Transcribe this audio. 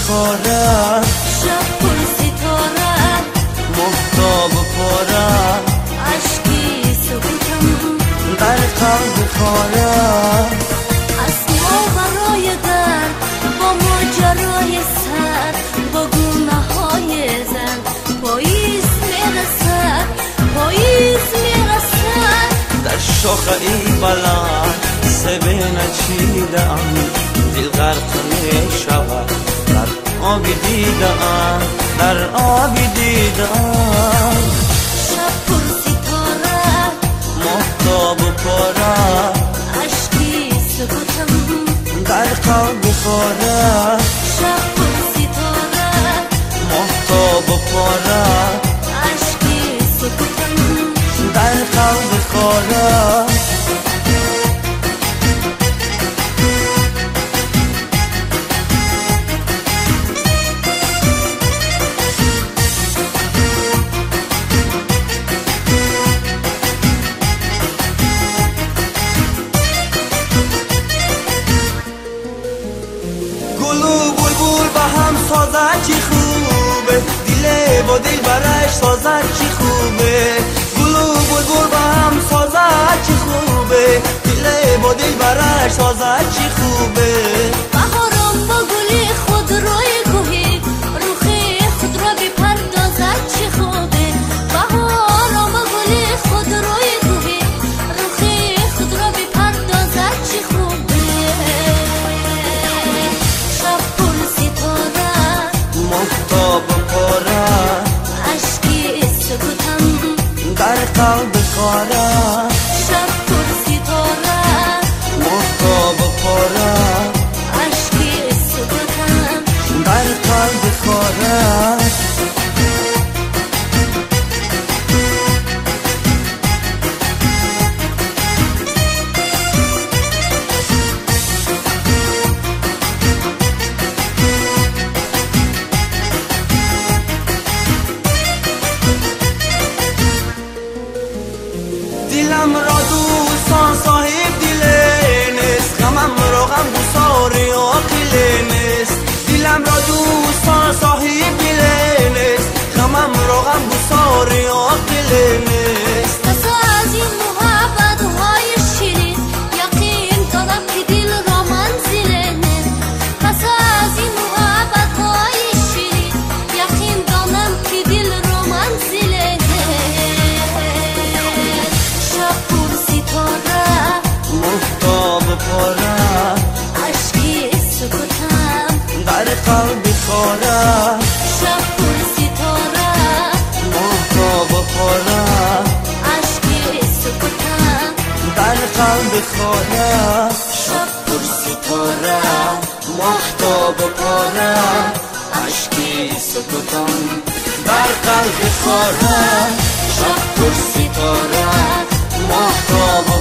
خاره شب پر ستاره مهتاب پاره اشکی سکوتم در قلب خاره از ما برای درد با ماجرای سر با گونه های زن پاییز میرسد پاییز میرسد در شاخه ای بلند سبه نچیدم دل غرق می شود در آب دیدم در آب دیدم شب پر ستاره مهتاب پاره اشکی سکوتم در قلب خاره شب پر ستاره مهتاب پاره اشکی سکوتم در قلب خاره سازد چی خوبه دل با دل برش سازد چی خوبه گل و بلبل با هم سازد چی خوبه دل با دل برش سازد چی خوبه بهارم با گل خود روی کوهی روخ خود را بپردازد چی خوبه بهارم با گل خود روی کوهی روخ خود را بپردازد چی خوبه شب پر ستاره مهتاب پاره اشکی سکوتم در قلب خاره شب پر ستاره مهتاب پاره اشکی سکوتم در قلب خاره دلم را دوستان صاحب دل نیست غمم را غم گسار عاقل نیست دلم را دوستان صاحب دل نیست غمم را غم گسار عاقل نیست پس از این محبت های شیرین یقین دارم که دل را منزل نیست پس از این محبت های شیرین یقین دانم که دل را منزل نیست شب پر ستاره مهتاب پاره اشکی سکوتم در قلب خاره شب پر ستاره مهتاب پاره اشکی سکوتم در قلب خاره شب پر ستاره مهتاب پاره اشکی سکوتم در قلب خاره شب پر ستاره مهتاب